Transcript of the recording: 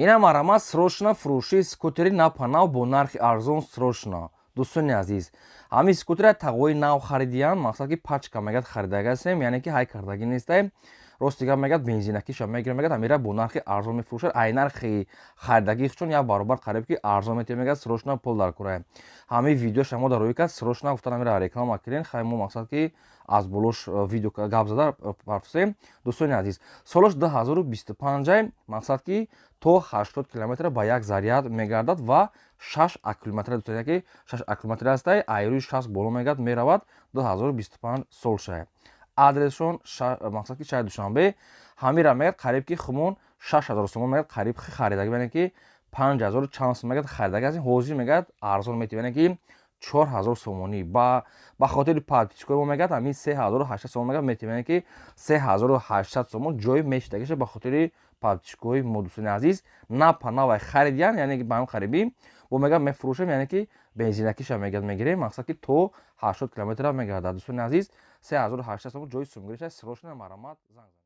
Ина марҳамат, срочно фурӯши скутери напанав бо нархи арзон, срочно. Дӯстони азиз, ҳамин скутера тағои нав харидиян, мақсад ки пачка мегӯяд харидагастем, яъне ки ҳай кардагӣ нестай. Рости гап мегӯяд, бензинакиша мегирам, мегӯяд, ҳамира бо нархи арзон мефурӯшад, ай нархи харидагӣ чун як баробар қариб ки арзон метиҳад. Мегӯяд, срочно пул дар кора. Ҳамин видеоша мо дар рӯи кард, срочно гуфтан ҳамира реклама кунен. Хай, мо мақсад ки аз болош видео гап зада партосем. Дӯстони азиз, солаш 2025, мақсад ки то 80 километр ба як заряд мегардад ва шаш аккумулятор, дӯстони, ки шаш аккумулятор ҳастай, айрӯи 60 боло мегардад, меравад. 2025 солшае. Адресшон мақсад ки шаҳри Душанбе. Ҳамира мегӯяд, қариб ки хумон 6000 сомон мегӯяд, қариб харидаги, яъне ки 5000 чанд сом мегӯяд харидаги ҳастем. Ҳозир мегӯяд, арзон метиҳем, яъне ки 4000 сомонӣ. Ба хотири подписчикои мо мегӯяд, ҳамин 3800 сомон мегӯяд метиҳем, яъне ки 3800 сомон ҷои мешидагиша ба хотири подписчикои мо. Дӯстони азиз, напа навай харидиян, яъне ки ба ҳамин қарибӣ бо мегӯяд мефурӯшем, яъне ки бензинакиша мегӯяд мегирем, мақсад ки то 80 километра мегардад. Дӯстони азиз, 3800 сомон ҷои сумгириша, срочно марҳамат, занг.